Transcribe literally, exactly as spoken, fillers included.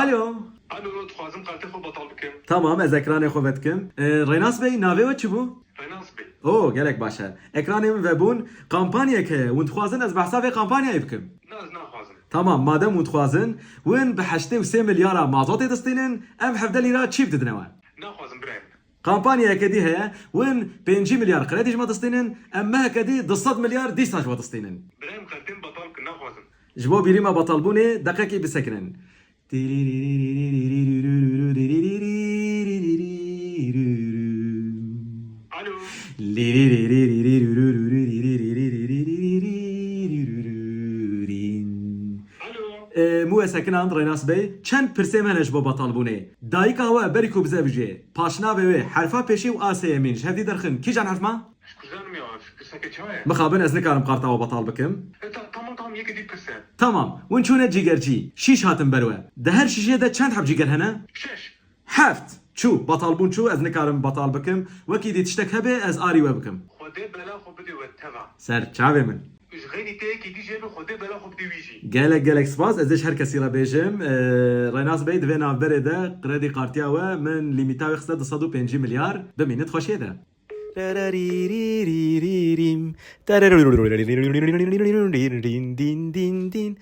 Alo. Alo, dixwazim kartê xwe betal bikim. Tamam, ez ekranê xwe vedikim. E, Reynas Bey, navê we çi bû? Reynas Bey. Oo, gelek baş e. Ekranê min vebûn. Kampanyek heye. Hûn dixwazin ez behsa vê kampanyayê bikim? Na, ez naxwazim. Tamam, madem hûn dixwazin, hûn bi heştê û sê milyara mazotê distînin, em hevdeh lîra çîp didine we. Naxwazim birayê min. Kampanyayeke dî heye, hûn pêncî milyar kredî ji me distînin, em meheke dî du sed milyar dîsa ji we distînin. Birayê min, kartê min betal bikin, naxwazim. Ji bo bîrî me betalbûnê deqekî bisekinin. Alo. Alo. E, mû we sekinan Reynas Bey, çend pirsê me ne ji bo betalbûnê. Dayika we berî ku bize bijê, paşnavê wê, herfa pêşî û a sêyemîn ji hevdî derxin kîjan herf ma? Ji kuzanim ya, pirseke çawa ye? Mixabin ez nikarim karta we betal bikim. E, ta-, tamam, tamam, yekê dî pirse. Tamam, hûn çûne cîgercî. Şîş hatin ber we. Di her şîşê de çend heb cîger hene? Şeş. Heft. Çû, betalbûn çû, ez nikarim betal bikim. Wekî dî tiştek hebe, ez arî we bikim. Xwedê bela xwe bidê we teva. Ser çavê min. Ji xeynî te yekî dî jê be, Xwedê bela xwe bidê wî jî. Gelek, gelek spas. Ez ê ji her kesî re bêjim. E, Reynas Bey, di vê navberê de kredî kartiya we min lîmîta wê xiste du sed û pêncî milyar. Bimînit xweşiyê de. Rararîrîrîrîrîm. Tararîrîrîrîrîm. Din, din, din.